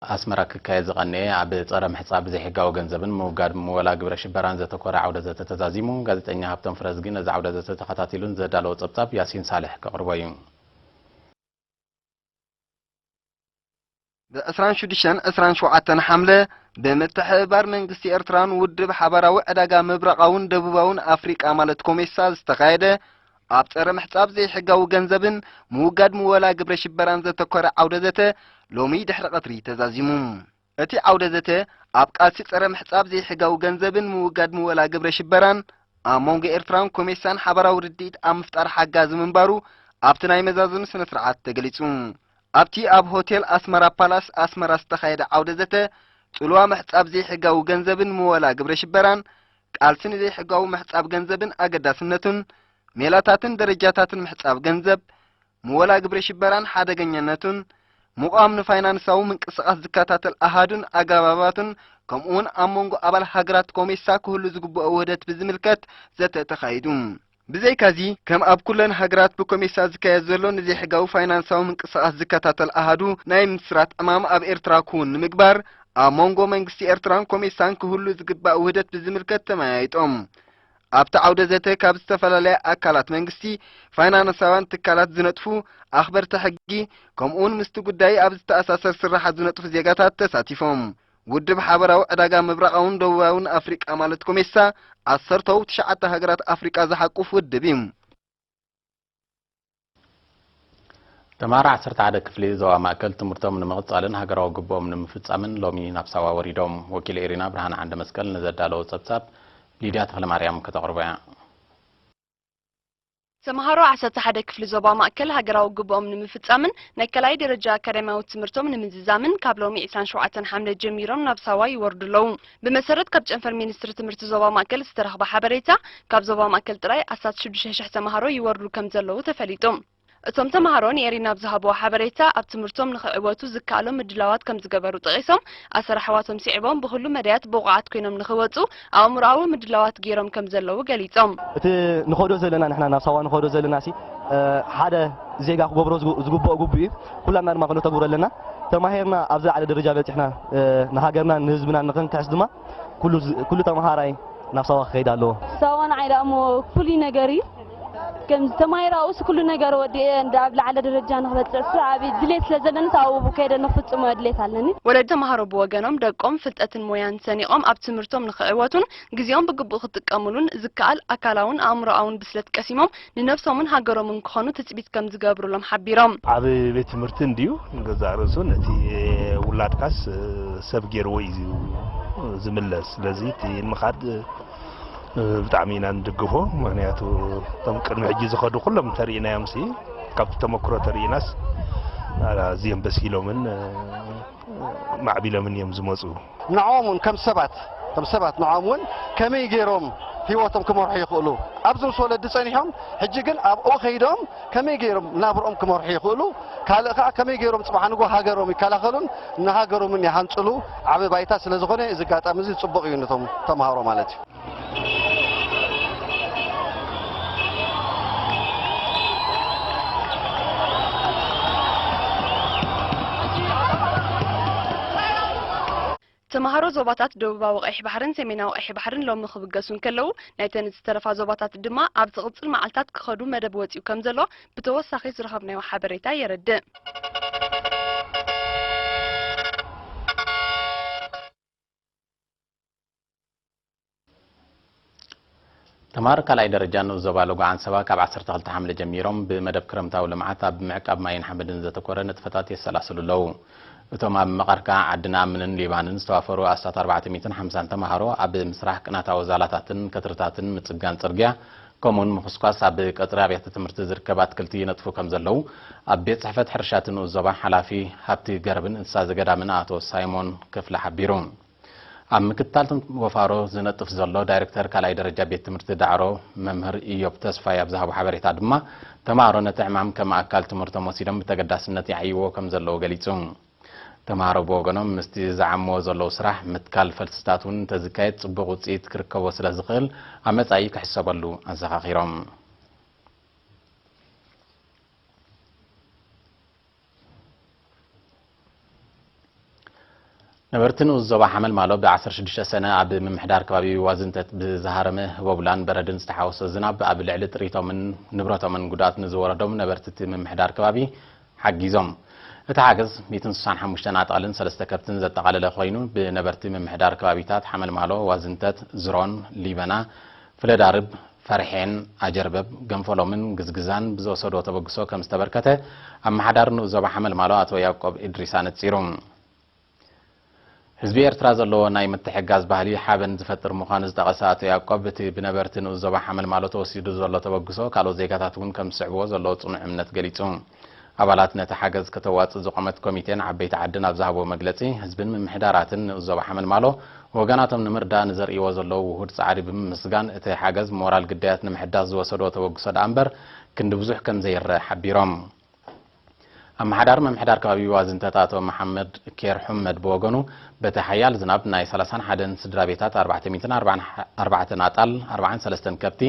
ኣስመራ ክካየድ ዝቐነየ ኣብ ጸረ ምሕጻብ ዘይሕጋዊ ገንዘብን ምውጋድ ምወላ ግብረ ሽበራን ዘተኮረ ዓውደ ዘተ ተዛዚሙ። ጋዜጠኛ ሃብቶም ፍረዝጊ ነዚ ዓውደ ዘተ ተኸታቲሉን ዘዳለዎ ጸብጻብ ያሲን ሳልሕ ከቕርቦ እዩ። ብ ዕስራን ሽዱሽተን ዕስራን ሸውዓተን ሓምለ ብምትሕብባር መንግስቲ ኤርትራን ውድብ ሓባራዊ ዕዳጋ ምብራቓውን ደቡባውን ኣፍሪቃ ማለት ኮሜሳ ዝተኻየደ ኣብ ጸረ ምሕጻብ ዘይሕጋዊ ገንዘብን ምውጋድ ምወላ ግብረ ሽበራን ዘተኮረ ዓውደ ዘተ ሎሚ ድሕሪ ቀትሪ ተዛዚሙ። እቲ ዓውደ ዘተ ኣብ ቃልሲ ጸረ ምሕጻብ ዘይሕጋዊ ገንዘብን ምውጋድ ምወላ ግብረ ሽበራን ኣብ መንጎ ኤርትራን ኮሜሳን ሓባራዊ ርድኢት ኣብ ምፍጣር ሓጋዚ ምንባሩ ኣብቲ ናይ መዛዘሚ ስነ ስርዓት ተገሊጹ። ኣብቲ ኣብ ሆቴል ኣስመራ ፓላስ ኣስመራ ዝተኻየደ ዓውደ ዘተ ጽልዋ ምሕጻብ ዘይሕጋዊ ገንዘብን ምወላ ግብረ ሽበራን ቃልሲ ንዘይሕጋዊ ምሕጻብ ገንዘብን ኣገዳስነቱን ሜላታትን ደረጃታትን ምሕጻብ ገንዘብ ምወላ ግብረ ሽበራን ሓደገኛነቱን ምቋም ንፋይናንሳዊ ምንቅስቓስ ዝከታተል ኣሃዱን ኣገባባቱን ከምኡውን ኣብ መንጎ ኣባል ሃገራት ኮሜሳ ክህሉ ዝግብኦ ውህደት ብዝምልከት ዘተ ተኻይዱ። ብዘይካዚ ከም ኣብ ኩለን ሃገራት ብኮሜሳ ዝካየድ ዘሎ ንዘይሕጋዊ ፋይናንሳዊ ምንቅስቓስ ዝከታተል ኣሃዱ ናይ ምስራት ዕማም ኣብ ኤርትራ ክውን ንምግባር ኣብ መንጎ መንግስቲ ኤርትራን ኮሜሳን ክህሉ ዝግባእ ውህደት ብዝምልከት ተመያይጦም። ኣብቲ ዓውደ ዘተ ካብ ዝተፈላለያ ኣካላት መንግስቲ፣ ፋይናንሳውያን ትካላት ዝነጥፉ ኣኽበርቲ ሕጊ፣ ከምኡውን ምስቲ ጉዳይ ኣብ ዝተኣሳሰር ስራሓት ዝነጥፉ ዜጋታት ተሳቲፎም። ውድብ ሓበራዊ ዕዳጋ ምብራቓውን ደቡባውን ኣፍሪቃ ማለት ኮሜሳ፣ ዓሰርተው ትሽዓተ ሃገራት ኣፍሪቃ ዝሓቁፍ ውድብ እዩ። ተምሃሮ ዓሰርተ ሓደ ክፍሊ ዞባ ማእከል ትምህርቶም ንምቕጻልን ሃገራዊ ግብኦም ንምፍጻምን ሎሚ ናብ ሳዋ ወሪዶም። ወኪል ኤሪና ብርሃን ዓንደ መስቀል ንዘዳለዎ ጸብጻብ ሊድያ ተኽለማርያም ከተቕርቦ እያ። ተምሃሮ ዓሰርተ ሓደ ክፍሊ ዞባ ማእከል ሃገራዊ ግብኦም ንምፍጻምን ናይ ካልኣይ ደረጃ ኣካዳሚያዊ ትምህርቶም ንምዝዛምን ካብ ሎሚ ዕስራን ሸውዓተን ሓምለ ጀሚሮም ናብ ሳዋ ይወርዱ ኣለዉ። ብመሰረት ካብ ጨንፈር ሚኒስትሪ ትምህርቲ ዞባ ማእከል ዝተረኽበ ሓበሬታ፣ ካብ ዞባ ማእከል ጥራይ ኣስታት ሽዱሽተ ሽሕ ተምሃሮ ይወርዱ ከም ዘለዉ ተፈሊጡ። እቶም ተምሃሮ ንኤሪና ኣብ ዝሃብዎ ሓበሬታ፣ ኣብ ትምህርቶም ንኽዕወቱ ዝከኣሎም ምድላዋት ከም ዝገበሩ ጠቒሶም፣ ኣሰራሕዋቶም ስዒቦም ብኹሉ መዳያት ብቑዓት ኮይኖም ንኽወጹ ኣእምሮኣዊ ምድላዋት ገይሮም ከም ዘለዉ ገሊጾም። እቲ ንኸዶ ዘለና ንሕና ናብ ሳዋ ንኸዶ ዘለና ሲ፣ እ፣ ሓደ ዜጋ ክገብሮ ዝግ-፣ ዝግብኦ ግቡእ እዩ። ኩላና ድማ ክነተግብሮ ኣለና። ተማሂርና ኣብ ዝለዓለ ደረጃ በጺሕና፣ እ፣ ንሃገርናን ንህዝብናን ንኽንክሕስ ድማ ኩሉ ዝ-፣ ኩሉ ተምሃራይ ናብ ሳዋ ክኸይድ ኣለዎ። ሳዋ ንዓይ ደኣ እሞ ፍሉይ ነገር እዩ። ከምዚ ተማሂራኡስ ኩሉ ነገር ወዲኤ እንዳ ኣብ ላዕለ ደረጃ ንኽበጽሕስ ዓቢ ድሌት ስለ ዘለኒ፣ ኣብኡ ከይደ ንኽፍጽሞ ድሌት ኣለኒ። ወለዲ ተምሃሮ ብወገኖም፣ ደቆም ፍልጠትን ሞያን ሰኒቖም ኣብ ትምህርቶም ንኽዕወቱን ግዜኦም ብግቡእ ክጥቀሙሉን ዝከኣል ኣካላውን ኣእምሮኣውን ብስለት ቀሲሞም ንነብሶምን ሃገሮምን ክኾኑ ትጽቢት ከም ዝገብሩሎም ሓቢሮም። ዓቢ ቤት ትምህርቲ እንድዩ፣ ንገዛእ ርእሱ ነቲ ውላድካስ ሰብ ገይርዎ እዩ ዝምለስ። ስለዚ እቲ ንምኻድ ብጣዕሚ ኢና ንድግፎ። ምኽንያቱ እቶም ቅድሚ ሕጂ ዝኸዱ ኩሎም እንተርኢናዮም ሲ፣ ካብቲ ተመክሮ ተርኢናስ ኣዝዮም በሲሎምን ማዕቢሎምን እዮም ዝመጹ። ንዕኦም እውን ከም ሰባት፣ ከም ሰባት ንዕኦም እውን ከመይ ገይሮም ህይወቶም ክመርሑ ይኽእሉ፣ ኣብዚ ምስ ወለዲ ጸኒሖም፣ ሕጂ ግን ኣብኡ ከይዶም ከመይ ገይሮም ናብርኦም ክመርሑ ይኽእሉ፣ ካልእ ከኣ ከመይ ገይሮም ጽባሕ ንግሆ ሃገሮም ይከላኸሉን ንሃገሮምን ይሃንጽሉ ዓቢ ባይታ ስለ ዝኾነ፣ እዚ ኣጋጣሚ እዚ ጽቡቕ እዩ ነቶም ተምሃሮ ማለት እዩ። ተምሃሮ ዞባታት ደቡባዊ ቀይሕ ባሕርን ሰሜናዊ ቀይሕ ባሕርን ሎሚ ክብገሱ እንከለዉ፣ ናይተን ዝተረፋ ዞባታት ድማ ኣብ ዝቕጽል መዓልታት ክኸዱ መደብ ወጺኡ ከም ዘሎ ብተወሳኺ ዝረኸብናዮ ሓበሬታ የረድእ። ተምሃሮ ካልኣይ ደረጃ ንኡስ ዞባ ሎጎ ዓንሰባ ካብ ዓሰርተ ክልተ ሓምለ ጀሚሮም ብመደብ ክረምታዊ ልምዓት ኣብ ምዕቃብ ማይን ሓመድን ዘተኮረ ንጥፈታት የሰላስሉ ኣለዉ። እቶም ኣብ መቐርካ ዓዲ ነኣምንን ሊባንን ዝተዋፈሩ ኣስታት ኣርባዕተ ሚእትን ሓምሳን ተምሃሮ ኣብ ምስራሕ ቅናታዊ ዛላታትን ከትርታትን ምጽጋን ጽርግያ ከምኡውን ምኹስኳስ ኣብ ቀጽሪ ኣብያተ ትምህርቲ ዝርከብ ኣትክልቲ ይነጥፉ ከም ዘለዉ ኣብ ቤት ጽሕፈት ሕርሻ እቲ ንኡስ ዞባ ሓላፊ ሃብቲ ገረብን እንስሳ ዘገዳምን ኣቶ ሳይሞን ክፍለ ሓቢሩ። ኣብ ምክትታል ወፋሮ ዝነጥፍ ዘሎ ዳይሬክተር ካልኣይ ደረጃ ቤት ትምህርቲ ዳዕሮ መምህር ኢዮብ ተስፋይ ኣብ ዝሃቦ ሓበሬታ ድማ፣ ተምሃሮ ነቲ ዕማም ከም ኣካል ትምህርቶም ወሲዶም ብተገዳስነት ይዓይዎ ከም ዘለዉ ገሊጹ። ተምሃሮ ብወገኖም፣ ምስቲ ዝዓምዎ ዘለዉ ስራሕ ምትካል ፈልስታት እውን እንተዝካየድ ጽቡቕ ውጽኢት ክርከቦ ስለ ዝኽእል፣ ኣብ መጻኢ ክሕሰበሉ ኣዘኻኺሮም። ነበርቲ ንኡስ ዞባ ሓመልማሎ ብ ዓሰርተ ሽዱሽተ ሰነ ኣብ ምምሕዳር ከባቢ ዋዝንተት ብዝሃረመ ህቦብላን በረድን ዝተሓወሶ ዝናብ ኣብ ልዕሊ ጥሪቶምን ንብረቶምን ጉድኣት ንዝወረዶም ነበርቲ እቲ ምምሕዳር ከባቢ ሓጊዞም። እቲ ሓገዝ ሚእትን ስሳን ሓሙሽተን ኣጣልን ሰለስተ ከብትን ዘጠቓለለ ኮይኑ፣ ብነበርቲ ምምሕዳር ከባቢታት ሓመልማሎ፣ ዋዝንተት፣ ዝሮን፣ ሊበና፣ ፍለዳርብ፣ ፈርሔን፣ ኣጀርበብ፣ ገንፈሎምን ግዝግዛን ብዝወሰዶ ተበግሶ ከም ዝተበርከተ ኣመሓዳሪ ንኡስ ዞባ ሓመልማሎ ኣቶ ያዕቆብ እድሪስ ኣነጺሩ። ህዝቢ ኤርትራ ዘለዎ ናይ ምትሕግጋዝ ባህሊ ሓበን ዝፈጥር ምዃኑ ዝጠቐሰ ኣቶ ያዕቆብ፣ እቲ ብነበርቲ ንኡስ ዞባ ሓመልማሎ ተወሲዱ ዘሎ ተበግሶ ካልኦት ዜጋታት እውን ከም ዝስዕብዎ ዘለዎ ጽኑዕ እምነት ገሊጹ። ኣባላት ነቲ ሓገዝ ከተዋጽእ ዝቖመት ኮሚቴን ዓበይቲ ዓድን ኣብ ዝሃብዎ መግለጺ፣ ህዝብን ምምሕዳራትን ንኡስ ዞባ ሓመልማሎ ወገናቶም ንምርዳእ ንዘርእይዎ ዘለዉ ውሁድ ጻዕሪ ብምምስጋን፣ እቲ ሓገዝ ሞራል ግዳያት ንምሕዳስ ዝወሰድዎ ተበግሶ ደኣ እምበር ክንዲ ብዙሕ ከም ዘይረኣ ሓቢሮም። ኣመሓዳሪ ምምሕዳር ከባቢ ዋዝንተት ኣቶ መሓመድ ኬር ሑመድ ብወገኑ፣ በቲ ሓያል ዝናብ ናይ ሰላሳን ሓደን ስድራ ቤታት ኣርባዕተ ሚእትን ኣርባዕን ኣጣል፣ ኣርባዓን ሰለስተን ከብቲ፣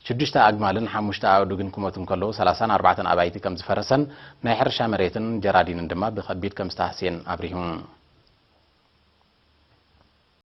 ሽዱሽተ ኣግማልን ሓሙሽተ ኣእዱግን ክሞቱ እንከለዉ፣ ሰላሳን ኣርባዕተን ኣባይቲ ከም ዝፈረሰን ናይ ሕርሻ መሬትን ጀራዲንን ድማ ብኸቢድ ከም ዝተሃስየን ኣብሪሁ።